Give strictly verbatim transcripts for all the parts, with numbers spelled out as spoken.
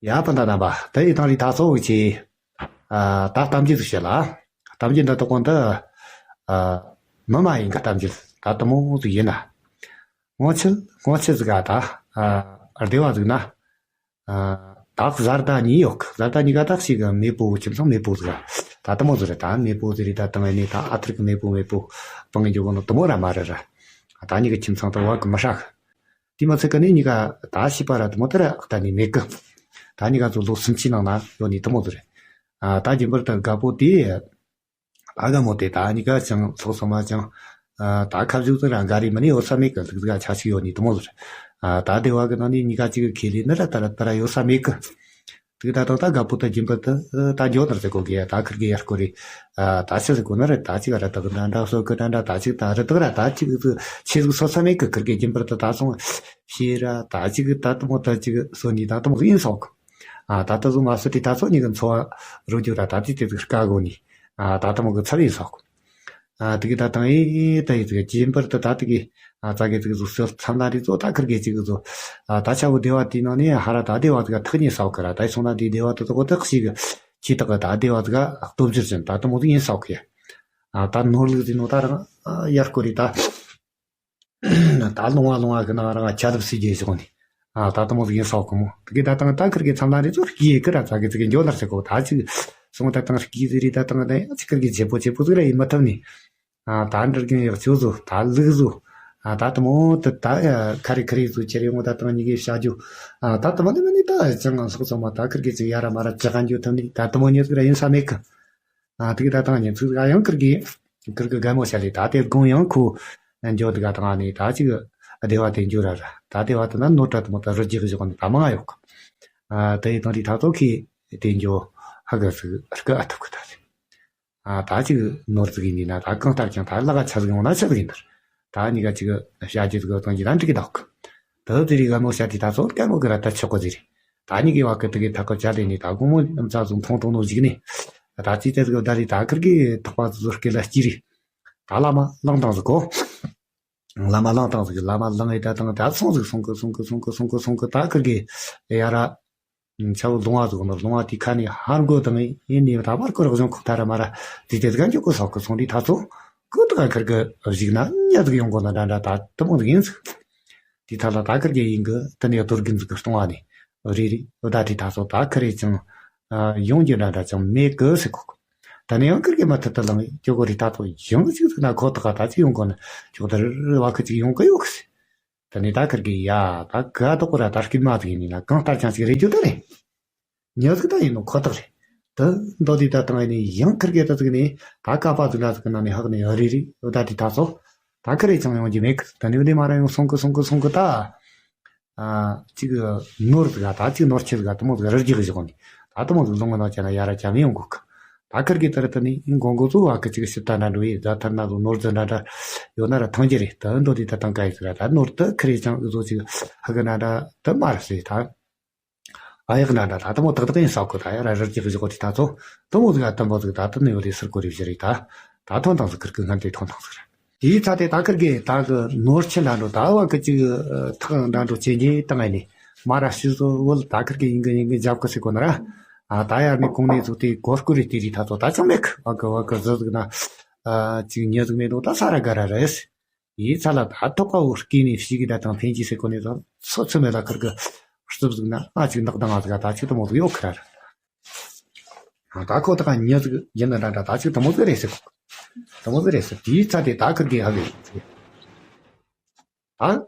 ཡ་སྤུན་ཟླ་རྣམ་པ། ད་ཡི་དང་རི་ཐ་ཚོ་བོ་ཆེ། ད་གཏམ་རྒྱུད་ཟིག་བཤད་ལ། གཏམ་རྒྱུད་འདི་དག་གོ་འདི། མི་མ་ཡིན་གི་གཏམ་རྒྱུད་ད་དུ་མོ་ཟིག་ཡིན་ན། སྔོན་ཆད་སྔོན་ཆད་ཟིག་ག་ད། སྡེ་བ་ཟིག་ན། ད་བཟའ་ཟླ་གཉིས་ཡོད་གི། བཟའ་ཟླ་གཉིས་ཀ་ད་ཞིག་གི་མེས་པོ། ཁྱིམ་ཚང་མེས་པོ་ཟིག་ག། ད་དུ་མོ་ཟིག་རེད། ད་མེས་པོ་ཟིག་རེད། ད་དང་ཨེ་ནས་ད་ཨ་ཐུར་གི་མེས་པོ། མེས་པོ་སྤང་གི་འཇོག་གོ་ནོ་དུ་མོ་ར་མ་རེད་ར། ད་གཉིས་ཀ་ཁྱིམ་ཚང་དུ་བ་གི་མི་ཧྲ་གི། དེ་མ་ཚད་ཀ་ནས་གཉིས་ཀ་ད་བྱིས་པ་ར་དུ་མོ་དེ་ར་གཏན་ནས་མེད་གི། ད་གཉིས་ཀ་ཚོ་ལོ་སུམ་ཅུའི་ནང་ན་ཡོད་ནི་དུ་མོ་ཚོ་རེད། ཨ། ད་རྒྱུན་པར་ད་དགའ་པོ་དེ། ད་དགའ་མོ་དེ་ད་གཉིས་ཀ་ཅང་ཚོགས་སོ་མ་ཅང་། ཨ། ད་ཁ་བཞུགས་ཚོ་ར་འགའ་རེ་མི་ནི་ཡོད་ས་མེད་གི། ལུག་ཟ་ཆ་ཞིག་ཡོད་ནི་དུ་མོ་ཚོ་རེད། ཨ། ད་སྡེ་བ་གི་ནང་ནས་གཉིས་ཀ་ཅིག་གི་ཁེ་ལས་ནི་ར་ད་ར་ད་ར་ཡོད་ས་མེད་གི། དེ་ད་ད་ད་དགའ་པོ་ད་རྒྱུན་པར་ད་ད་འགྱོ་ནར་ཟེར་གོ་གི། ད་ཁིར་གི་ཡར་སྐོར་རེ། ཨ། ད་ཆི་ཟེར་གོ་ན་རེད། ད་ཅིག་ར་དག་འདྲ་འདྲ་སོ་གི་འདྲ་འདྲ། ད་ཅིག་ད་རི་དག་ར་ད་ཅིག་ཏུ་ཆེ་ཟིག་སོ་ས་མེད་གི། ཁིར་གི་རྒྱུན་པར་ད་ད་སོང་ཕྱིར་ར་ད་ཅིག་ད་དུ་མོ་ད་ཅིག་སོ་ནི་ད་དུ་མོ་ཡིན་སོག། ཨ། ད་ད་ཟུ་མ་སོ་དེ་ད་ཚོ་གཉིས་གི་འཚོ་བ་རོལ་རྒྱུ་ར་ད་དེ་དེ་ཟིག་དཀའ་གོ་ནི། ཨ། ད་དུ་མོ་གི་ཚབ་ཡིན་སོག། ཨ། དེ་གི་ད་དང་ཨེ་ད་ཡི་ཟིག་རྒྱུན་པར་ད་ད་དེ་གི། ཨ། ཙ་གི་ཙིག་ཟུ་སོ་མཚམས་ན་རི་ཚོ་ད་ཁིར་གི་ཅིག་གི་ཚོ། ཨ། ད་ཆ་བོ་སྡེ་བ་དེ་ནང་ནས་ཧ་ར་ད་སྡེ་བ་ཟིག་ཐག་ཉེ་སོག་གི་ར། ད་སོང་ན་དེ་སྡེ་བ་དེ་ཚོ་གོ་ཐག་ཞིག་གི་ཆེ་ཐག་གི། ད་སྡེ་བ་ཟིག་སྟོབས་ཟིར་ཅན་ད་དུ་མོ་ཟིག་ཡིན་སོག་གི། ཨ། ད་ནོར་ལུག་ཟིན་ནོ་ད་རང་ཡར་སྐོར་རེ་ད། ད་ལུང་བ་ལུང་བ་གི་ནང་རང་ཆ་ལབ་སི་རྒྱས་བཞག་ནི། ཨ། ད་དུ་མོ་ཟིག་ཡིན་སོག་གི་མོ། དེ་གི་ད་དང་ད་ཁིར་གི་མཚམས་ན་རི་ཚོ་སྐྱིད་གི་ར། ཙ་གི་ཙིག་གི་འགྱོ་ནར་ཟེར་གོ། ད་ཅིག་སོང་ད་དང་སྐྱིད་ཟིག་རེ། ད་དང་ད་ཅིག་ཁིར་གི་བྱེད་པོ་བྱེད་པོ་ཟིག་ར་ཡིན་མ་ཐུབ་ནི། ཨ། ད་འདྲ་རྒན་ཡག་ཆོ་ཟོ། ད་ལུག་ཟོ། ཨ། ད་དུ་མོ་ད་ད་ཁ་རི་ཁ་རི་ཟོ་ཁྱེར་ཡོང་། ད་དང་གཉིས་ཀའི་བྱ་རྒྱུ། ཨ། ད་དུ་མོ་ནི་མ་ནི་ད་ཅང་ང་སོག་ཚང་མ་ད་ཁིར་གི་ཅིག་ཡ་ར་མ་ར་ཅི་ག་འགྱོ་ཐུབ་ནི། ད་དུ་མོ་ཉོ་ཟིག་ར་ཡིན་ས་མེད་གི། ཨ། དེ་གི་ད་དང་ཉིན་ཚིག་ག་ཡང་ཁིར་གི་ཁིར་གི་རྒན་མོ་ཤ་ལི་ད་དེ་དགོང་ཡང་ཁུ་འགྱོ་དེ་ག་དང་ནི་ད་ཅིག་སྡེ་བ་དེ་འགྱོ་ར་ར། ད་སྡེ་བ་དེ་ན་ནོར་ད་དུ་མོ་ད་རི་རྒྱག་བཞག་ནི་ད་མང་ཡོད་གི། ཨ། དེ་ཡི་དང་རི་ཐ་ཚོ་ཁི་དེ་འགྱོ་ཧ་གི་ཟིག་རི་ཀི་ཨ་ཐུབ་གི་ད་ཟིག། ཨ། ད་ཅིག་ནོར་ཟིག་ཡིན་ནི་ན་ད་གང་ལྟར་ཀྱང་ད་ལ་ག་ཆ་ཟིག་ཡོང་ན་ཆ་ཟིག་ཡིན་ནར། ད་གཉིས་ཀ་ཅིག་བྱ་རྒྱུ་ཟིག་གང་གི་ད་འགྲིག་གི་འདུག། ད་དེ་རིགས་ག་མོ་བྱ་དེ་ད་ཚོ་ག་མོ་གི་ར་ད་ཆོག་གི་ཟིག་རེད། ད་གཉིས་ཀའི་བ་གི་དེ་གི་ཐག་གི་བྱ་ལས་ནི་ད་དགོང་མོ་ཙ་ཟུག་མཐོང་མཐོང་ནོ་ཟིག་ནི། ད་ཅི་ཏེ་ཟིག་ད་རི་ད་ཁིར་གི་ཐག་པ་ཟུར་སྐེ་ལ་སྐྱི་རི། ད་བླ་མ་བླངས་བཏང་ཟིག་གོ། བླ་མ་བླངས་བཏང་ཟིག། བླ་མ་བླངས་ཡི་ད་དང་ད་སོང་ཟིག། སོང་གི་སོང་གི་སོང་གི་སོང་གི་སོང་གི་ད་ཁིར་གི་ཡ་ར། ཆ་བོ་ལུང་བ་ཟིག་ནོ། ལུང་བ་དེ་ཁ་ནས་ཧར་མགོ་དང་ཡིན་ནི་ད་བར་སྐོར་གཞུང་ཁུག་ཐ་ར་མ་ར་དེ་དེ་ཟིག་འཇུག་གི་སོག་གི་སོང་དུས་ད་ཚོ་ཀུ་ཏི་ག་ཁིར་གི་གཞུག་ན་ཉ་ཟིག་ཡོང་གོ་ན་འདྲ་འདྲ་ད་དུ་མོ་ཟིག་ཡིན་ཟིག། དེ་ཐ་ལ་ད་ཁིར་གི་ཡིན་གི་དེ་ནས་རྡོ་རྒན་ཟིག་གི་སྟོང་བ་ནས་རེ་རེ་འོ་ད་དེ་ད་ཚོ་ད་ཁིར་རེ་ཅང་ཡོང་རྒྱུ་འདྲ་འདྲ་ཅང་མེད་གི་ཟེར་གོ་གི། ད་ནས་ཡང་ཁིར་གི་མ་ཐུབ་ད་ལང་ཡོད་གོ་རེ། ད་ཚོ་ཡང་ཅིག་ཟིག་ན་ཁོ་ཐག་ད་ཅིག་ཡོང་གོ་ན་ཅོག་ད་རི་རི་བ་ཁི་ཅིག་ཡོང་གི་ཡོད་གི་ཟེར། ད་ནི་ད་ཁིར་གི་ཡ་ད་ག་དོག་ར་ད་སྐྱིད་མ་ཟིག་ཡིན་ན་གང་ལྟར་ཀྱང་ཅིག་རེད་རྒྱུ་ད་རེད། ཉ་ཟིག་ད་ཡིན་ནོ་ཁོ་ཐག་རེད། ད་མདོ་དེ་ད་དང་ནི་ཡང་ཁིར་གི་ད་ཟིག་ནི་ད་ཀ་པ་ཟིག་ལ་ཟིག་ནང་ནས་ཧག་ནས་ཨ་རི་རི་འོ་ད་དེ་ད་སོ། ད་ཁིར་རེ་ཅང་ཡོང་རྒྱུ་མེད་གི། ད་ནི་འོ་དེ་མ་ར་ཡོང་སོང་གི་སོང་གི་སོང་གི་ད། ཨ། ཅིག་ནོར་ཟིག་ད་ཅིག་ནོར་ཆེ་ཟིག་དུ་མོ་ཟིག་རི་རྒྱག་བཞག་ནི། ད་དུ་མོ་ཟིག་ལུང་ནང་ཅ་ན་ཡ་ར་ཅ་མི་ཡོང་གི། ད་ཁིར་གི་ད་ར་ད་ནི་མགོ་མགོ་ཚོ་བ་གི་ཅིག་ཞིབ་ལྟ་ན་འགྲོ་ཡི་ད་ཐར་ན་ཟོ་ནོར་ཟིག་འདྲ་འདྲ་ཡོད་ན་ར་ཐང་རྒྱུ་རེད། ད་མདོ་དེ་ད་དང་ག་ཡི་ཟིག་ར་ད་ནོར་ད་ཁིར་རེ་ཅང་ཟོ་ཅིག་ཧ་གི་ན་འདྲ་ད་མ་ར་སེ་ད། ཨ་ཡག་ན་འདྲ་ད་དུ་མོ་ཏག་ཏག་ཡིན་ས་གོ། ད་ཡ་ར་རི་རྒྱག་བཞག་གོ་དེ་ད་ཚོ་དུ་མོ་ཟིག་ཨ་དུ་མོ་ཟིག་ད་དུ་ནི་ཡོད་ལས་ཟེར་གོ་རེ་བཞི་རེད་ད། ད་ཐོན་དང་ཟིག་ཁིར་གི་སྔན་དེ་ཐོན་དང་ཟིག་ར། དེའི་ཚ་དེ་ད་ཁིར་གི་ད་གི་ནོར་ཆེ་འདྲ་འགྲོ་ད་བ་གི་ཅིག་ཐག་འདྲ་འགྲོ་ཆེ་ཉེ་བཏང་ཨེ་ནི་མ་ར་ཤི་བཟོ་བོལ་ད་ཁིར་གི་ཡིན་གི་ཡིན་གི་འཇབ་གི་ཟེར་གོ་ན་ར། ཨ་ད་ཡར་ནི་གོང་ནས་ཟིག་དེ་གོ་སྐུ་རེ་དེ་རི་ད་ཚོ་ད་ཅང་མེད་གི། བ་གི་བ་གི་ཟི་ཟིག་ན་ཨ་ཅིག་ཉེ་ཟིག་མེད་འདུག་ད་ས་ར་ག་ར་རེད། ཡིད་ཚ་ལ་ད་ཐོག་ཀ་བོ་སྐྱེས་ནས་ཕྱི་གི་ད་དང་འཕེན་གྱིས་ཟེར་གོ་ནས་ད་སོ་ཚོད་མེད་ལ་ཁིར་གི་རྩུབ་ཟིག་ན་ཨ་ཅིག་ནག་དང་ང་ཟིག་ད་ཅིག་དུ་མོ་ཟིག་ཡོད་ཁི་ར་ར། ད་ཁོ་ད་ག་ཉི་ཟིག་ཡིན་ན་འདྲ་འདྲ་ད་ཅིག་དུ་མོ་ཟིག་རེད་ཟེར་གོ། དུ་མོ་ཟིག་རེད་ཟེར། དེའི་ཚ་དེ་ད་ཁིར་གི་ཧ་གི་ཟིག་ད་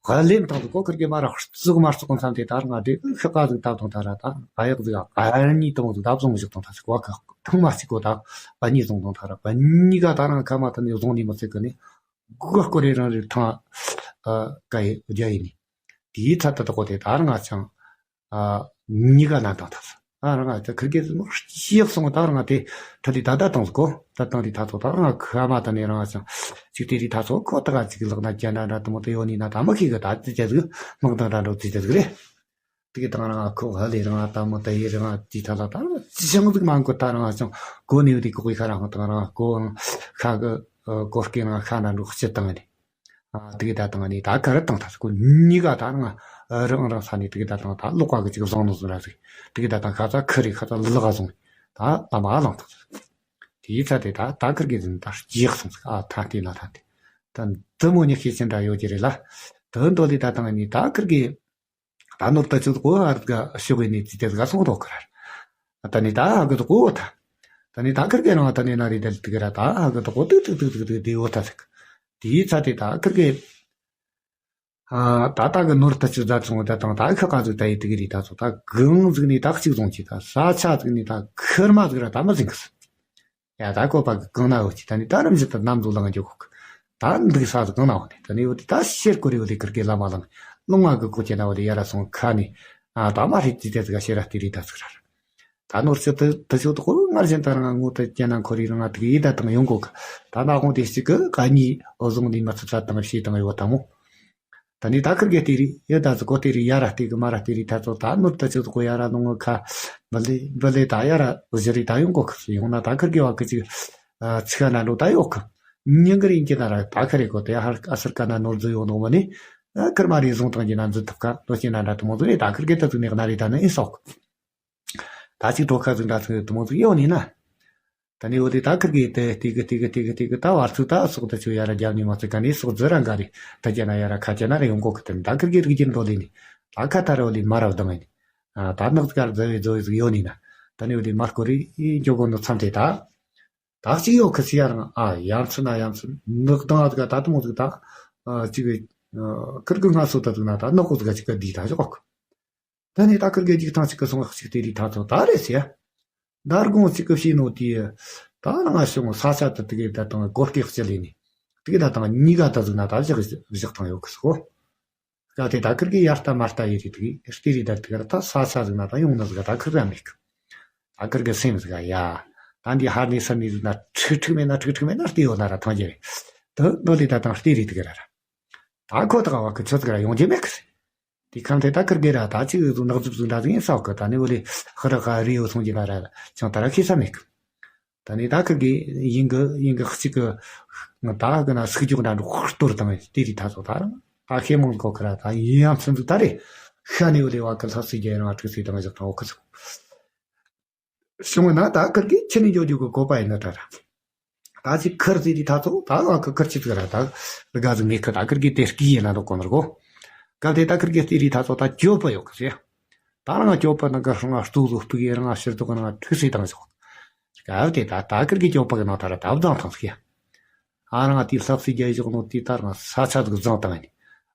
ཧ་ལེམ་དང་ཟིག་གོ། ཁིར་གི་མ་ར་རྩུག་མ་རྩུག་གོ་མཚམས་དེ་ད་ར་ང་དེ་ཤི་ཀ་ཟིག་ད་དང་ད་ར་ད་ཨ་ཡག་ཟིག་ཨ་གཉིས་དུ་མོ་ཟིག་ད་བཟུང་བཞག་དང་ད་ཟིག་བ་ཁ་ཐང་མ་ཟིག་གོ་ད་ཨ་གཉིས་བཟུང་དང་ད་ར་ཨ་གཉིས་ཀ་ད་ར་ཁ་མ་ད་ནི་བཟུང་ནི་མ་ཚད་གི་ནི། གུ་ག་སྐོར་རེ་རང་རེ་ཐང་། ཨ་ཀ་ཡེ་རྒྱ་ཡེ་ནི། དེའི་ཚ་ད་ད་གོ་དེ་ད་རང་ང་ཅང་། ཨ་ཉི་ག་ན་དང་ཐ་ས། ཨ་རང་ང་ད་ཁིར་གེ་ཟིག་ཤེས་སོང་ད་རང་ང་དེ་ད་དེ་ད་ད་དང་གོ་ད་དང་དེ་ད་ཚོ་ད་རང་ང་ཁ་མ་ད་ནི་རང་ང་ཅང་། ཅིག་དེ་རི་ད་ཚོ་ཁོ་ད་ག་ཅིག་ལག་ན་རྒྱ་ན་འདྲ་དུ་མོ་དེ་ཡོད་ནི་ན་ད་མ་ཁི་གི་ད་དེ་ཅེ་ཟིག་དམག་དང་འདྲ་འགྲོ་དེ་ཅེ་ཟིག་རེད། དེ་གི་དང་རང་ཁོ་ཧ་ལས་རང་ད་མོ་ད་ཡེ་རང་དེ་ཐ་ལ་ད་རང་ཅི་ཞང་ཟིག་མང་གོ་ད་རང་ཅང་གོ་ནི་ཡོད་དེ་གོ་གི་ཁ་རང་དང་རང་གོ་ཁ་གི་གོ་སྐེ་རང་ཁ་ན་འགྲོ་ཅི་དང་ནི། ཨ་དེ་གི་ད་དང་ནི་ད་ག་ར་དང་ཐ་ཁོ་གཉིས་ཀ་ད་རང་ རང་རང་ས་ནས་དེ་གི་ད་དང་ད་ལོག་པ་གི་ཅིག་བཟང་ནོ་བཟུང་ར་ཟིག་དེ་གི་ད་དང་ཁ་ཚ་ཁི་རི་ཁ་ཚ་ལི་ལི་ག་བཟུང་ད་ལ་མ་ལང་ཐག་དེའི་ཚ་དེ་ད་ད་ཁིར་གི་ཟིན་ད་རྒྱག་སོང་ཟིག་ཨ་ཐ་དེ་ལ་ཐ་དེ་ད་འདི་མོ་ཉི་ཤེས་ཅན་ད་ཡོད་ཀྱི་རེད་ལ། དོན་དོ་ལི་ད་དང་ནི་ད་ཁིར་གི་ད་ནོར་ད་ཆུ་གོ་ཨར་ག་ཤོག་གི་ནི་ཙི་ཏེ་ག་སོང་རོག་གི་ར། ད་ནི་ད་ཧ་གི་དོ་གོ་ཐ། ད་ནི་ད་ཁིར་གི་རང་ད་ནི་ན་རི་དལ་ཏི་གི་ར་ད་ཧ་གི་དོ་གོ་ཏི་ཏི་ཏི་ཏི་ཏི་དེ་འོ་ཐ་ཟིག་དེའི་ཚ་དེ་ད་ཁིར་གི་ཨ་ད་ད་གི་ནོར་ད་ཆུ་ད་ཚོང་ད་དང་ད་ཁི་ག་ཟིག་ད་ཡི་ཏི་གི་རི་ད་ཚོ་ད་གང་ཟིག་ནི་ད་གཅིག་བཟུང་ཅི་ད་ས་ཆ་ཟིག་ནི་ད་ཁིར་མ་ཟིག་ར་ད་མ་ཟིན་གི་ཟིག་ཡ་ད་བཀོད་པ་གི་གང་ན་འོ་ཅི་ད་ནི་ད་རིམ་བཞིན་དུ་ནམ་དུ་ལངས་འཇོག་གོ་གི་ད་འདུག་ས་ཟིག་གང་ན་འོ་ནི་ད་ནི་འོ་དེ་ད་ཤེར་ཀོ་རི་འོ་དེ་ཁིར་གི་ལ་མ་ལངས་ལུང་ང་གི་གོ་ཅེ་ན་འོ་དེ་ཡ་ར་སོང་ཁ་ནི་ཨ་ད་མ་རི་ཅི་དེ་ཟིག་ཤེ་ར་ཏི་རི་ད་ཟིག་ར་ར། ད་ནོར་སྲིད་དུ་དུ་ཆོད་དུ་ཁོ་སྔར་བཞིན་དུ་རང་ངོ་དུ་སྐྱེ་ན་འཁོར་རིགས་རང་དུ་ཡིད་ད་དང་ཡོང་གོ་གི་ད་ན་ཧོང་དེ་གཅིག་གི་ག་གཉིས་འོ་བཟུང་ནས་མི་ཚུད་ད་དང་བྱས་དང་ཡོད་དམ་མོ། ད་ནི་ད་ཁིར་གེ་ལྟེ་རིགས་ཡོད་ད་ཟི་གོ་ལྟེ་རིགས་ཡ་ར་ལྟེ་གི་མ་ར་ལྟེ་རིགས་ད་ཚོ་ད་ནོར་དུ་ཆོད་དུ་ཁོ་ཡ་ར་ནོ་ངོ་ཁ་འབུ་ལེ་འབུ་ལེ་ད་ཡ་ར་བཞི་རིགས་ད་ཡོང་གོ་གི་ཡོང་ན་ད་ཁིར་གེ་བ་གི་གཅིག་ཚིག་ན་འགྲོ་ད་ཡོད་གི་ཉིན་གི་རིང་གི་ན་ར་ད་ཁ་རེ་གོ་དེ་ཧར་ཨ་སར་ཀ་ན་ནོར་རྫི་ཡོང་ནོ་མ་ནི་ཁིར་མ་རེ་བཟུང་དང་གི་ན་འཛུལ་ཐུབ་ཀ་ནོར་གྱི་ན་འདྲ་དུ་མོ་འཛུལ་རེ་ད་ཁིར་གེ་ད་ཚུགས་ནས་ན་རེ་ད་ནི་ཨེ་སོག་ད་ཅིག་གྲོ་ཁ་ཟིག་འདྲ་ཟིག་དུ་མོ་ཟིག་ཡོད་ནི་ན། ད་ནི་འོ་དེ་ད་ཁིར་གི་དེ་ཏི་གི་ཏི་གི་ཏི་གི་ཏི་གི་ད་བར་ཚུགས་ད་སོག་ད་ཆུ་ཡ་ར་རྒྱབ་ནི་མ་ཚིག་ག་ནི་སོག་ཛི་ར་འགའ་རི་ད་རྒྱ་ན་ཡ་ར་ཁ་རྒྱ་ན་ར་ཡོང་གོ་གི་དེ་ད་ཁིར་གི་རིག་རྒྱུན་འགྲོ་ལི་ནི་ད་ཁ་ད་ར་འོ་ལི་མ་ར་བ་དང་ནི་ད་ནག་ཀར་ཛ་བེ་ཛོ་བེ་ཟིག་ཡོད་ནི་ན། ད་ནི་འོ་དེ་མ་སྐོ་རི་འཇོ་གོ་ནོ་མཚམས་དེ་ད་ད་ཅིག་ཡོད་ཁི་སི་ཡ་རང་ཨ་ཡ་མཚན་ན་ཡ་མཚན་ནག་དང་ཨ་ཟིག་ད་དུ་མོ་ཟིག་ད་ཅིག་ཁིར་གི་སྔ་སོ་ད་ཟིག་ན་ད་ནག་གོ་ཟིག་ཅིག་ག་དི་ད་ཞོག་ད་ནི་ད་ཁིར་གེ་ཅིག་ཐང་ཅིག་གི་སོང་ཅིག་དེ་རི་ཐ་ཚོ་ད་རེ་ཟེ། ད་དགོང་ཅིག་གི་ཤི་ནོ་དེ་ད་ང་ཤོང་ས་ཆ་དུ་དེ་གི་ད་དང་གོ་སྐེ་ཅི་ལེ་ནི་དེ་གི་ད་དང་གཉིས་ཀ་ད་ཟིག་ན་ད་བཞག་བཞག་ཐང་ཡོད་གི་སོ། སྐབས་དེ་ད་ཁིར་གེ་ཡ་ལྟ་མ་ལྟ་ཡི་རི་དེ་གི་ལྟེ་རི་ད་དེ་གི་ད་ས་ཆ་ཟིག་ན་ད་ཡོང་ན་ཟིག་ད་ཁིར་ག་མེད་གི་ད་ཁིར་གེ་སེམས་ཟིག་ཡ། ད་འདི་ཧར་ནི་སར་ནི་ཟིག་ན་ཁྲིག་ཁྲིག་མེད་ན་ཁྲིག་ཁྲིག་མེད་ན་ལྟེ་ཡོད་ན་ར་ཐང་རྒྱ་རེ་དུ་ནོ་ལི་ད་དང་ལྟེ་རི་དེ་གི་ར་ར། ད་ཁོ་ཐག་བ་ཁི་ཆོ་ཟིག་ར་ཡོང་རྒྱུ་མེད་གི་སེ། དེ་ཁམས་དེ་ད་ཁིར་གེ་ར་ད་ཅིག་ཟུག་ནག་རྫུབ་ཟུག་འདྲ་ཟིག་ཡིན་ས་གི་ད་ནི་འོ་ལེ་ཧི་རི་ཧ་རི་ཡོ་སོང་གི་ན་ར་ཅང་ད་ར་ཤེས་ས་མེད་གི་ད་ནི་ད་ཁིར་གེ་ཡིན་གི་ཡིན་གི་གཅིག་གི་ད་གི་ན་སུག་ཅོག་འདྲ་འགྲོ་ཧུར་གཏོར་དང་དེ་རི་ད་ཚོ་ད་ར་ད་ཤེས་མོང་གོ་ཁི་ར་ད་ཡིན་ཡང་ཚུན་ཚོད་ད་རེ་ཤ་ནི་འོ་ལེ་བ་གི་ལྷ་སི་རྒྱལ་རང་ཨ་ཁྲི་སི་དང་བཞག་དང་འོ་ཁི་ཚུགས། བྱུང་བ་ན་ད་ཁིར་གི་ཁྱེད་ནི་འཇོག་རྒྱུ་གི་བཀོད་པ་ཡིན་ན་ད་ར། ད་ཅིག་ཁིར་ཟེར་དེ་ད་ཚོ་ད་ང་ཁི་ཁིར་ཅི་ཟིག་ར་ད་རི་ག་ཟིག་མེད་ཁི་ད་ཁིར་གི་དེ་སྐྱི་ཡིན་ན་འདུག་གོ་ནར་གོ། སྐབས་དེ་ད་ཁིར་གི་ལྟེ་རི་ད་ཚོ་ད་སྐྱོབ་པ་ཡོད་གི་ཟེ། ད་རང་སྐྱོབ་པ་ནང་གི་ཧྲང་ང་སྟོད་ལོ་སྤུ་གི་རང་ང་ཕྱིར་ཐོག་ནང་ཁྲུས་སེ་དང་ཞོག་སྐབས་དེ་ད་ད་ཁིར་གི་སྐྱོབ་པ་གི་ནང་ད་ར་ད་བཟང་ཐང་ཟིག་ཡ། ཨ་རང་དེའི་ལྷ་སའི་རྒྱལ་ཞོག་ནོ་དེ་ད་རང་ས་ཆ་ཟིག་བཟང་བཏང་ནི།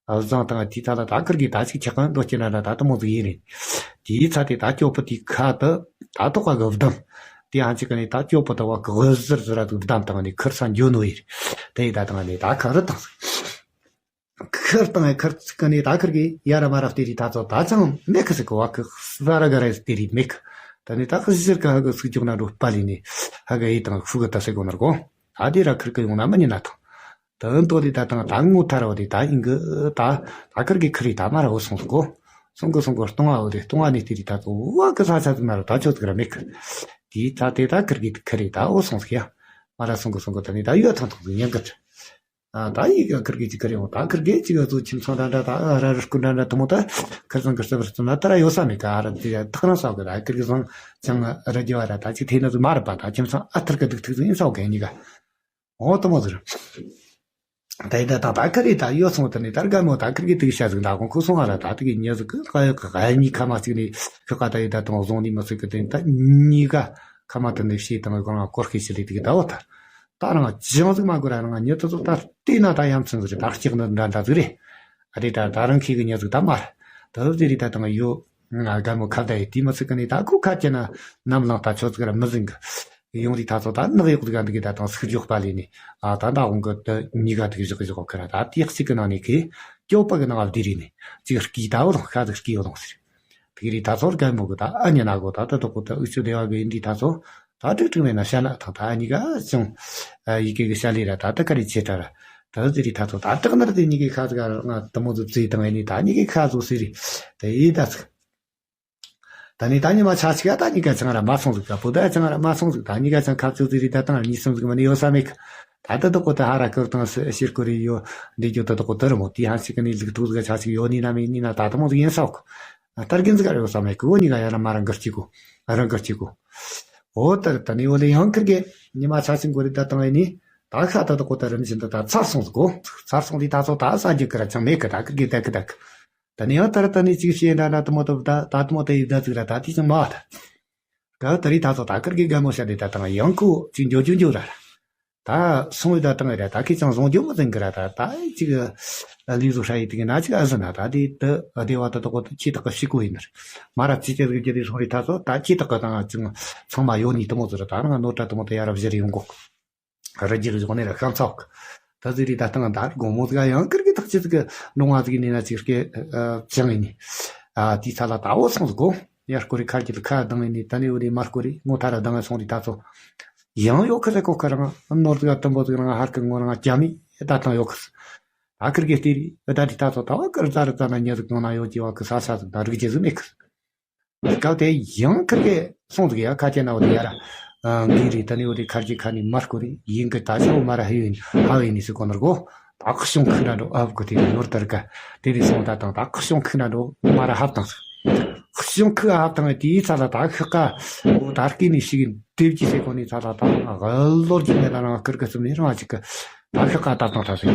བཟང་བཏང་དེ་ད་ལ་ད་ཁིར་གི་ད་ཅིག་ཁྱེད་ཀྱང་འདོད་ཀྱི་ན་ད་ད་དུ་མོ་ཟིག་ཡིན་རེད། དེའི་ཚ་དེ་ད་སྐྱོབ་པ་དེའི་ཁ་དུ་ད་ཐོག་ག་གི་བསྡམས། དེ་ཧང་ཅིག་གི་ནི་ད་སྐྱོབ་པ་ད་བ་གི་འོད་ཟེར་ཟེར་ར་དུ་བསྡམས་བཏང་ནི་ཁིར་ས་འགྱོ་ནོ་ཡིན། དེ་ཡི་ད་བཏང་ནི་ད་ཁ་རུ་བཏང་ཟིག་ཁིར་བཏང་ཡ་ཁིར་ཅིག་གི་ནི་ད་ཁིར་གི་ཡ་ར་མ་ར་ལྟེ་རི་ད་ཚོ་ད་ཅང་མེད་ཁི་ཟིག་གི་བ་གི་ས་ར་ག་ར་ལྟེ་རི་མེད་གི་ད་ནི་ད་ཁི་ཟེར་ག་ཧ་གི་སུག་ཅོག་ན་འགྲོ་པ་ལི་ནི་ཧ་གི་ཡི་དང་ཧྥུ་གི་ད་སེ་གོ་ནར་གོ། ད་དེ་ར་ཁིར་གི་ཡོང་ན་མི་ཉན་ན་ཐང་། ད་ཏོ་དེ་ད་དང་ད་ངོ་ཐར་བ་དེ་ད་ཡིན་གི་ད་ད་ཁིར་གི་ཁིར་ཡི་ད་མ་ར་འོ་སོང་གོ། སོང་གི་སོང་གི་སྟོང་བ་འོ་དེ་སྟོང་བ་ནི་དེ་རི་ད་ཏོ་བ་གི་ས་ཆ་དུ་ན་ར་ད་ཆོ་ཟིག་ར་མེད་གི་དེ་ད་དེ་ད་ཁིར་གི་ཁིར་ཡི་ད་འོ་སོང་ཟིག་ཡ། མ་ར་སོང་གི་སོང་གི་ད་ནི་ད་ཡོད་ཐང་ཐང་ཟིག་ཉན་གི་ཨ་ད་ཡི་གི་ཁིར་གི་ཅི་ཁིར་ཡོང་ད་ཁིར་གི་ཅི་གི་ཚོ་ཁྱིམ་ཚང་འདྲ་འདྲ་ད་ཨ་ར་རུ་སྐུ་འདྲ་འདྲ་དུ་མོ་ད་ཁིར་ཚང་གི་སུ་བར་སུ་ན་ད་ར་ཡོད་ས་མེད་ག་ཨ་ར་དེ་ཐག་རང་ས་གི་ད་ཁིར་གི་ཚང་ཅང་ར་རྒྱ་བ་ར་ད་ཅི་ཐེ་ན་ཟིག་མ་ར་པ་ད་ཁྱིམ་ཚང་ཨ་ཐར་གི་དུག་ཐུག་ཟིག་ཡིན་ས་གི་ཉི་ག་འོ་དུ་མོ་ཟིག་ར། ད་ཡི་ད་ད་ད་ཁིར་ཡི་ད་ཡོད་སོང་ད་ནི་ད་རྒན་མོ་ད་ཁིར་གི་དུག་ཤ་ཟིག་འདྲ་གོང་ཁུ་སོང་ཨ་ར་ད་དུ་གི་ཉི་ཟིག་གི་ལ་ཡོད་གི་ག་ཉི་ཁ་མ་ཅིག་ནི་ཁི་ཀ་ད་ཡི་ད་དང་བཟུང་ནི་མི་ཚིག་གི་དེ་ད་ཉི་ག་ཁ་མ་ད་ནི་ཤེས་དང་གང་ལ་སྐོར་ཤེས་ཤེས་ལི་དུ་གི་ད་འོ་ད། ད་རང་ཅང་ཟིག་མ་དགོས་ར་རང་ཉི་ཐོ་ཐོ་ད་བལྟས་ན་ད་ཡ་མཚན་ཟིག་རེད་ད་སྐྱག་འདི་འདྲ་འདྲ་ཟིག་རེད། ཨ་རེད་ད་ད་རང་ཁྱི་གི་ཉི་ཟིག་ད་མ་རེད། ད་ཟིག་རེད་ད་དང་ཡོད། ང་རྒན་མོ་ཁ་བརྡ་ཡི་དེ་མི་ཚིག་གི་ནི་ད་ཁོ་ཁ་ཅན་ན་ནམ་ལངས་ད་ཆོ་ཚིག་ར་མི་ཟིན་གི་ཡོང་རི་ད་ཚོ་ད་ནག་ཡོག་ཟིག་ག་འདི་གི་ད་དང་སུག་འཇོག་པ་ལས་ནི་ཨ་ད་ད་འོང་གི་ད་ཉི་ག་དུ་གི་བཞག་གི་བཞག་གི་ར་ད་དེ་གཅིག་གི་ནང་ནས་ཁི་སྐྱོབ་པ་གི་ནང་ལ་བསྡུས་རེད་ནི་གཅིག་སྐྱིད་ད་འོ་ལོང་ཤ་ཟིག་སྐྱིད་འོ་ལོང་ཟེར། དེ་རིང་ད་ཚོར་རྒན་མོ་གི་ད་ཨ་ཉི་ན་གོ་ད་ད་དོ་གོ་ད་ཨུ་ཆུ་སྡེ་བ་གི་ཨིན་དྲི་ད་ཚོ་ད་དྲུག་དྲུག་མེད་ན་ཤ་ན་ཐང་ད་ཨ་ཉི་ག་ཅུང་ཡི་གེ་གི་ཤ་ལི་ར་ད་ད་ཀ་རི་ཆེ་ད་ར་ད་དེ་རིང་ད་ཚོ་ད་དྲག་ནར་དེ་ཉི་གེ་ཁ་ཟིག་ང་དུ་མོ་ཟིག་བཙེ་དང་ཨེ་ནི་ད་ཉི་གེ་ཁ་ཟིག་ཟེར་རི་ད་ཡི་ད་ཚིག་ད་ནི་ད་ཉི་མ་ཆ་ཆི་ག་ད་ཉི་ག་ཚང་ར་མ་སོང་ཟིག་ག་བུ་ད་ཚང་ར་མ་སོང་ཟིག་ད་ཉི་ག་ཚང་ཁ་ཚུགས་ཟིག་རི་ད་དང་ཉི་སོང་ཟིག་མ་ནི་ཡོད་ས་མེད་གི་ད་ལྟ་དུ་གོ་ད་ཧ་ར་ཀིར་དང་ཤེར་ཀོ་རི་ཡོ་འདི་རྒྱུ་ད་དུ་གོ་ད་རི་མོ་དེ་ཧ་ཞིག་གི་ནི་ལུག་ཐུག་ཟིག་ཆ་ཞིག་ཡོད་ནི་ན་མེད་ནི་ན་ད་དུ་མོ་ཟིག་ཡིན་ས་གོ། ད་རྒན་ཟིག་ག་རེ་ཡོད་ས་མེད་གི་འོ་ནི་ག་ཡ་ར་མ་ར་འགུར་གཅིག་གོ། ར་འགུར་གཅིག་གོ། འོ་ད་ར་ད་ནི་འོ་ལེ་ཡང་ཁིར་གེ་ཉི་མ་ཆ་ཞིག་འགོ་རི་ད་དང་ཨེ་ནི། ད་ཤ་ད་དུ་གོ་ད་རིམ་བཞིན་དུ་ད་ཚར་སོང་ཟིག་གོ། ཚར་སོང་དེ་ད་ཚོ་ད་ས་རྒྱུ་གི་ར་ཅང་མེད་གི་ད་ཁིར་གེ་ད་གི་ད་གི། ད་ནི་ཡང་ད་ར་ད་ནི་ཅིག་བཤད་འདྲ་འདྲ་དུ་མོ་ད་ད་དུ་མོ་ད་ཡི་ད་ཟིག་ར་ད་དེ་ཅང་མ་བ་ད། ག་ད་རི་ད་ཚོ་ད་ཁིར་གེ་དགའ་མོ་ཤ་དེ་ད་དང་ཡང་ཁུ་ཅིག་འཇོ་འཇོ་འཇོ་ར་ར། ད་སོང་བའི་ད་དང་ར་ད་ཁི་ཅང་བཟུང་རྒྱུ་མ་ཟིན་གི་ར་ད་ད་ཅིག་ལུས་བཟོ་ཧྲ་ཡི་དེ་གི་ན་ཅིག་ཨ་ཟི་ན་ད་དེ་ད་བདེ་བ་ད་དོ་གོ་ད་ཆི་ད་གི་ཤི་གོ་ཡིན་ནར། མ་ར་ཅི་ཅི་ཟིག་རྒྱུ་དེ་སོང་རི་ད་ཚོ་ད་ཅི་ད་གི་དང་ཅིག་ཚང་མ་ཡོད་ནི་དུ་མོ་ཟིག་ར་ད་རང་ནོར་ད་དུ་མོ་ད་ཡ་ར་བཞི་རི་ཡོང་གོ། རི་རྒྱུ་རི་ཟོག་ནས་ར་ཤམ་ཚོག་ད་ཟི་རི་ད་དང་ད་དགོང་མོ་ཟིག་ཡང་ཁིར་གི་ཐག་ཅི་ཟིག་གི་ནོ་ང་ཟིག་ནི་ན་ཅིག་སྐད་ཅང་ཡིན་ནི། ཨ་དེ་ཚ་ལ་ད་འོ་སོང་ཟིག་གོ། ཡར་སྐོར་རི་ཁ་རྒྱུ་ལ་ཁ་དང་ཡིན་ནི་ད་ནི་འོ་རི་མར་སྐོར་རི་ངོ་ཐ་ར་དང་སོང་རི་ད་ཚོ། ཡང་ཡོད་ཁ་ཟེར་གོ་ཁ་རང་ནོར་ཟིག་དུམ་བུ་ཟིག་རང་ཧར་གི་ངོ་རང་རྒྱ་མི་ད་དང་ཡོད་ཁ། ད་ཁིར་གི་སྟེ་རི་ད་དེ་ད་ཚོ་ད་བ་ཁིར་ཙ་རི་ཙ་ན་ཉ་ཟིག་གང་ན་ཡོད་ཀྱི་བ་ཁི་ས་ས་ཟིག་ད་རིག་རྒྱུ་ཟིག་མེད་ཁ། སྐབས་དེ་ཡང་ཁིར་གེ་སོང་ཟིག་ཡ་ཁ་ཆེ་ན་འོ་དེ་ཡ་ར། འགི་རི་ད་ནི་འོ་དེ་ཁར་གྱི་ཁ་ནི་མར་སྐོར་རི་ཡིན་གི་ད་ཆ་འོ་མ་ར་ཧེ་ཡིན་ཧ་བེ་ནི་སི་གོ་ནར་གོ། ད་ཁི་ཤོང་ཁི་ན་འགྲོ་ཨབ་གི་དེ་ནོར་དར་ག་དེ་རི་སོང་ད་དང་ད་ཁི་ཤོང་ཁི་ན་འགྲོ་མ་ར་ཧབ་དང་ཟིག་ཁི་ཤོང་ཁི་ཧབ་དང་དེའི་ཚ་ལ་ད་ཁི་ཀ་འོ་ད་སྐེ་ནི་ཤི་གི་དེབ་ཀྱི་སི་གོ་ནི་ཚ་ལ་ད་ལོར་གྱི་མེ་ད་རང་ཁིར་གི་སི་མི་རང་ཅིག་གི་ད་ཁི་ཀ་ད་དང་ད་ཟིག་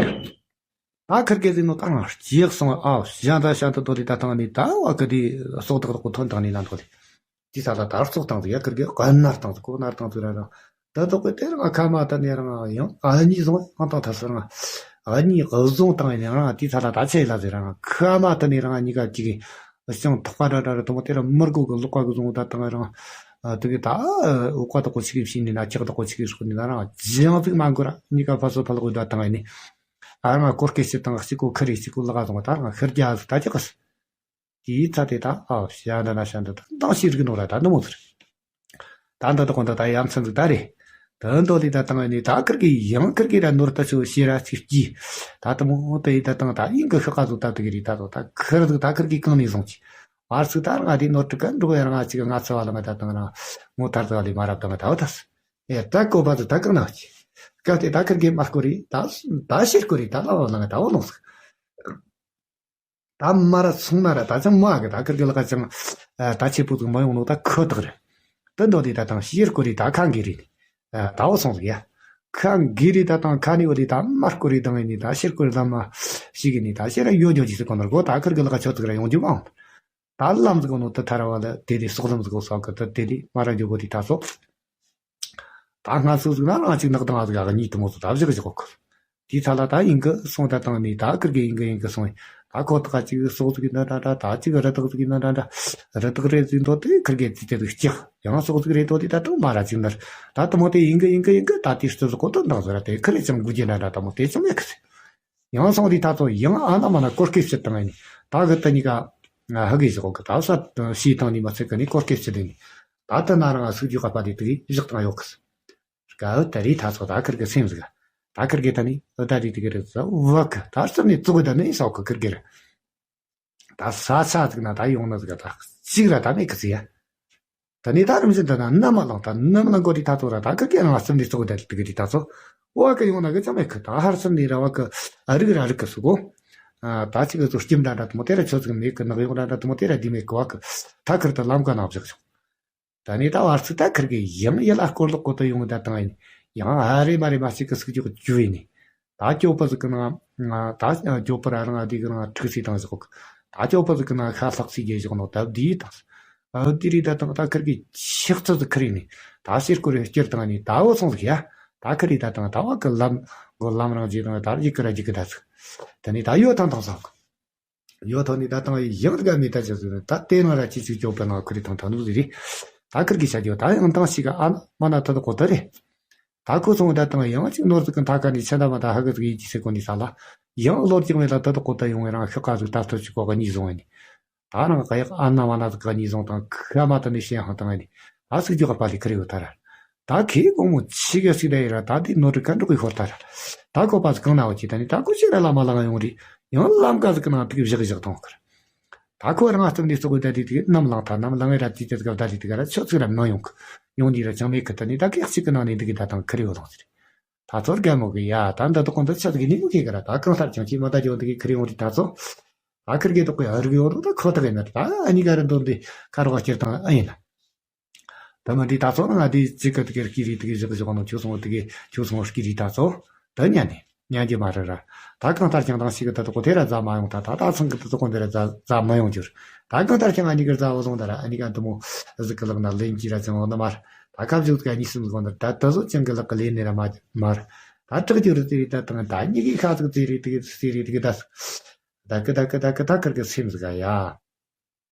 ད་ཁིར་གེ་ཟིག་ནོ་ད་ང་སྐྱེས་སོང་ཨ་ཞན་ད་ཞན་ད་དོ་དེ་ད་ཐང་ནི་ད་བ་གི་དེ་སོག་དག་དག་གོ་ཐོན་དང་ནི་ན་འདོ་དེ། དེ་ས་ད་དར་སོག་དང་ཟིག་ཡ་ཁིར་གེ་ག་ནར་དང་ཟིག་གོ་ནར་དང་ཟིག་ར་ར། ད་དོ་གི་དེ་རང་ཁ་མ་ད་ནི་རང་ཡང་ཨ་ནི་བཟུང་ཨང་དང་ཐ་སི་རང་ཨ་ནི་བཟུང་དང་ནི་རང་དེ་ས་ད་ད་ཆེ་ལ་ཟིག་རང་ཁ་མ་ད་ནི་རང་ཨ་ནི་ག་ཅིག་གི་ཅང་ཐོག་པ་ར་ར་ར་དོ་མོ་དེ་ར་མི་རྒོ་གི་ལོག་པ་གི་བཟུང་ད་དང་རང་དེ་གི་ད་འོག་པ་དག་གོ་ཆི་གི་ཕྱིན་ནི་ན་ཁྱག་དག་གོ་ཆི་གི་སོག་ནི་ན་རང་ཅང་ཟིག་མ་འགོར་ར་ཨ་ནི་ག་ཕ་སོ་ཕ་ལོག་གི་ད་དང་ཨ་ནི། ཨ་རང་གོར་སྐད་ཅིག་དང་གཅིག་གོ་ཁི་རེ་གཅིག་གོ་ལག་བཟུང་བ་ད་རང་ཤར་རྒྱ་ཟིག་ད་ཅི་གི་སི། དེའི་ཚ་དེ་ད་ཨ་ཤ་འདྲ་ན་ཤ་འདྲ་ད་འདང་ཞིག་རིག་ནོ་ར་ད་འདི་མོ་ཟིག་ད་འདི་ད་གོ་འདི་ད་ཡ་མཚན་ཟིག་ད་རེད། ད་འདོ་ལི་ད་དང་ནི་ད་ཁིར་གི་ཡང་ཁིར་གི་ར་ནོར་ད་ཆོ་ཤེས་ར་ཅིག་སྐྱིད། ད་དུ་མོ་དེ་ཡི་ད་དང་ད་ཡིན་གི་ཤི་ཀ་ཟིག་ད་དུ་གི་རི་ད་དོ་ད་ཁིར་ཟིག་ད་ཁིར་གི་གང་ནས་བཟུང་ཅི། བར་ཚིག་ད་རང་དེ་ནོར་དྲུག་ག་འགྲོ་ཡ་རང་ཅིག་ང་ཚ་བ་ལ་ང་ད་དང་རང་ངོ་ཐར་ད་ལི་མ་རབ་དང་ད་བ་ད་སི། ཨེ་ད་གོ་བ་ཟིག་ད་གང་ན་ཅི། སྐབས་དེ་ད་ཁིར་གི་མ་སྐོར་རི་ད་ད་ཤེར་སྐོར་རི་ད་ལ་བ་ལ་ང་ད་བ་ལོང་ཟིག་ད་མ་ར་སོང་ན་ར་ད་ཅང་མ་གི་ད་ཁིར་གི་ལ་ཀ་ཅང་ད་ཆེ་པོ་ཟིག་མ་ཡོང་ནོ་ད་ཁོ་ཐག་རེད། དེ་འདོ་དེ་ད་དང་ཤེར་སྐོར་རི་ད་ཁ་འགི་རི་ནི་ད་བ་སོང་ཟིག་ཡ། ཁ་འགི་རི་ད་དང་ཁ་ནི་བ་དེ་ད་མ་སྐོར་རི་དང་ནི་ད་ཤེར་སྐོར་རི་ད་མ་ཞིག་གི་ནི་ད་ཤེར་ར་ཡོད་ཉོ་ཅི་ཟིག་གོ་ནར་གོ་ད་ཁིར་གི་ལ་ཀ་ཆོ་ཐག་ར་ཡོང་རྒྱུ་མ་འོང་། ད་ལམ་ཟིག་གོ་ནོ་ད་ཐ་ར་བ་ལ་དེ་དེ་སོག་ལམ་ཟིག་གོ་སོག་གི་ད་དེ་དེ་མ་ར་འཇོག་གོ་དེ་ད་སོག་ད་སྔ་སོ་ཟིག་ན་རང་ཅིག་ནག་དང་ང་ཟིག་ག་གཉིས་དུ་མོ་ཟིག་ད་བཞག་བཞག་གོ་ཁོ། དེའི་ཚ་ལ་ད་ཡིན་གི་སོང་ད་དང་ནི་ད་ཁིར་གི་ཡིན་གི་ཡིན་གི་སོང་ཡིན། ད་ཁོ་ཐག་ཅིག་སོག་ཟིག་གི་འདྲ་འདྲ་འདྲ་ད་ཅིག་རི་དྭགས་ཟིག་གི་འདྲ་འདྲ་འདྲ་རི་དྭགས་རེ་ཟིག་འདོ་དེ་ཁིར་གི་ཙི་དེ་ཟིག་སྐྱག་ཡང་སོག་ཟིག་རེ་དོ་དེ་ད་དང་མ་ར་ཅིག་ནར་ད་དུ་མོ་དེ་ཡིན་གི་ཡིན་གི་ཡིན་གི་ད་དེ་སྟོད་ཟིག་གོ་དོ་འདང་ཟིག་ར་དེ་ཁིར་རེ་ཅང་དགུ་རྒྱུ་འདྲ་འདྲ་ད་མོ་དེ་ཅང་མེད་གི་ཟིག་ཡང་སོང་དེ་ད་ཚོ་ཡང་ཨ་ན་མ་ན་སྐོར་སྐད་ཕྱིར་བཏང་ཡིན། ད་གི་ད་གཉིས་ཀ་ཧ་གི་ཞོག་གི་ད་ས་ཤི་བཏང་ནི་མ་ཚད་གི་ནི་སྐོར་སྐད་ཕྱིར་ལེན་ནི། ད་ད་ན་རང་སུག་རྒྱུ་ཀ་པ་དེ་དེ་གི་བཞག་བཏང་ཡོད་གི་ཟིག་སྐབས་དེ་རི་ད་ཚོ་ད་ཁིར་གི་སེམས་ཟིག་ད་ཁིར་གི་ད་ནི་ད་རི་དེ་གི་རི་ཟ་བ་གི་ད་སེམས་ནི་བཙོག་གི་ད་ནི་ས་གི་ཁིར་གི་རི། ད་ས་ཆ་ཟིག་ན་ད་ཡོང་ན་ཟིག་ད་གཅིག་ར་ད་མེད་གི་ཟིག་ཡ། ད་ནི་ད་རིམ་བཞིན་དུ་ན་ནམ་ལངས་ད་ནམ་ལངས་གོ་དེ་ད་ཚོ་ར་ད་གི་གི་རང་སེམས་ནི་བཙོག་གི་ད་དེ་གི་དེ་ད་ཚོ་བ་གི་ཡོང་ན་གི་ཅང་མེད་གི་ད་ཧར་སེམས་ནི་ར་བ་གི་ཨ་རིག་ར་རིག་གི་སུ་གོ། ད་ཅིག་གི་ཚོ་སྐྱིམ་འདྲ་འདྲ་དུ་མོ་དེ་ར་ཆོ་ཟིག་མེད་གི་ནག་ཡོང་འདྲ་འདྲ་དུ་མོ་དེ་ར་དེ་མེད་གི་བ་གི་ད་ཁིར་ད་ལམ་ཀ་ན་བཞག་ཆོག་ད་ནི་ད་བར་ཚིག་ད་ཁིར་གི་ཡང་ཡིད་ལ་སྐོར་ལོག་གོ་ཏོ་ཡོང་གི་ད་དང་ཡིན། ཡང་ཨ་རེ་མ་རེ་མ་ཞིག་གི་སུག་རྒྱུ་རྒྱུ་ཡིན་ནི། ད་ཅོ་པ་ཟིག་གི་ནང་ད་ཅོ་པ་ར་རང་ཨ་དེ་གི་ནང་ཁྲིག་སི་དང་ཞོག་ད་ཅོ་པ་ཟིག་གི་ནང་ཤ་ལྷག་སི་རྒྱས་ཞོག་ནོ་ད་དེ་ཡི་དང་ཨ་དེ་རི་ད་དང་ད་ཁིར་གི་ཆག་ཚ་ཟིག་ཁིར་ཡིན་ནི། ད་ཤེར་སྐོར་རེ་སྐྱེར་དང་ནི་ད་བོ་སོང་ཟིག་ཡ། ད་ཁིར་རི་ད་དང་ད་བ་གི་ལམ་གོ་ལམ་རང་རྗེས་དང་ད་རྒྱུག་གི་ར་རྒྱུག་གི་ད་ཟིག་ད་ནི་ད་ཡོད་དང་དང་སོང་གི་ཡོད་ཐོག་ནས་ད་དང་ཡང་དགའ་མེད་ད་ཅི་ཟེར་ད་དེ་ན་ར་ཅི་ཅིག་སྐྱོབ་པའི་ནང་ཁུ་རི་ཐང་ཐང་ནུ་ཟེར་རེད། ད་ཁིར་གི་བྱ་རྒྱུ་ད་ཡང་དང་ཞིག་ག་ཨ་ན་མ་ན་ད་ད་གོ་ད་རེད། ད་ཁོ་སོང་ད་དང་ཡང་ཅིག་ནོར་ཟིག་གི་མཐའ་ཁ་ནས་ཆ་འདྲ་མ་ད་ཧ་གི་ཟིག་ཡིན་གྱི་ཟེར་གོ་ནི་ས་ལ། ཡང་བློ་རྒྱག་མེད་ལ་ད་ད་གོ་ད་ཡོང་བའི་རང་ཤི་ཀ་ཟིག་ད་ཐོ་ཅིག་གོ་ག་གཉིས་བཟུང་བ་ནི། ད་རང་ག་ཡག་ཨ་ན་མ་ན་ཟིག་ག་གཉིས་བཟུང་དང་ཁ་མ་ད་ནི་ཤེས་ཧང་དང་ནི། ད་ཟིག་རྒྱུ་ག་པ་ལི་ཁི་རི་ཡོད་ད་ར། ད་ཁེ་གོང་མོ་ཆི་ག་ཟིག་ད་ཡི་ར་ད་དེ་ནོར་ག་འགྲོ་གི་ཧོར་ད་ར། ད་གོ་པ་ཟིག་གང་ན་འོ་ཅི་ད་ནི་ད་གོ་ཅི་ར་ལ་མ་ལ་ང་ཡོང་རི། ཡང་ལམ་ཀ་ཟིག་གི་ནང་དུ་བཞག་བཞག་དང་ཁར། ད་ཁོ་རང་སྟོན་ནས་ཙོག་གི་ད་དེ་དེ་ནམ་ལངས་ཐ་ནམ་ལངས་ར་དེ་དེ་ཟིག་ད་དེ་དེ་ག་ར་ཆོ་ཚིག་ར་མ་ཡོང་གི། ཡོང་དེ་ར་ཅང་མེད་གི་ད་ནི་ད་གེགས་ཅིག་གི་ནང་ནས་འདི་གི་ད་དང་ཁི་རི་ཡོད་དང་ཟེར། ད་ ད་ཚོར་རྒན་མོ་གི་ཡ་ད་འདི་དག་གོ་འདི་ཆ་ཟིག་ནི་མི་ཁེ་གི་ར། ད་གང་ལྟར་ཀྱང་ཁྱེད་མ་ད་ཇོ་འདི་གི་ཁི་རི་འོང་རི་ད་ཚོ། ད་ཁིར་གི་དག་གི་ཨ་རི་གི་འོང་རུ་ད་ཁོ་ཐག་ཡིན་ན་ད་ཨ་ནི་ག་རི་འདོན་འདི་ཁ་རོག་སྐྱེར་དང་ཨ་ཡིན་ལ། ད་མི་འདི་ད་ཚོ་ང་འདི་ཅི་གི་དག་གི་སྐྱེ་རི་དག་གི་བཞག་བཞག་ནང་ཁྱོད་སོང་དག་གི་ཁྱོད་སོང་སྐྱེ་རི་ད་ཚོ། ད་ཉན་ནི་ཉན་གྱི་མ་རེད་ར། ད་གང་ལྟར་ཀྱང་དང་ཞིག་གི་ད་དག་གོ་དེ་ར་རྫ་མ་ཡོང་ད་ད་ད་ཚང་གི་ད་དག་གོ་འདི་ར་རྫ་རྫ་མ་ཡོང་གྱུར། ད་གང་ལྟར་ཀྱང་ཨ་ནི་གི་རྫ་བ་བཟུང་ད་ར་ཨ་ནི་ག་འདི་མོ་ཟིག་གི་ལག་ན་ལེན་གྱི་ར་ཅང་འོང་ན་མར། ད་ཁ་བཞུགས་ག་གཉིས་གསུམ་ཟིག་འོང་ད་ད་ད་ཚོ་ཅང་གི་ལག་གི་ལེན་ནི་ར་མ་མར། ད་དྲག་གྱུར་རི་དེ་རི་ད་དང་ད་གཉིས་གི་ཁ་ཟིག་དེ་རི་དེ་གི་དེ་རི་དེ་གི་ད། ད་གི་ད་གི་ད་གི་ད་ཁིར་གི་སེམས་ཟིག་ག་ཡ།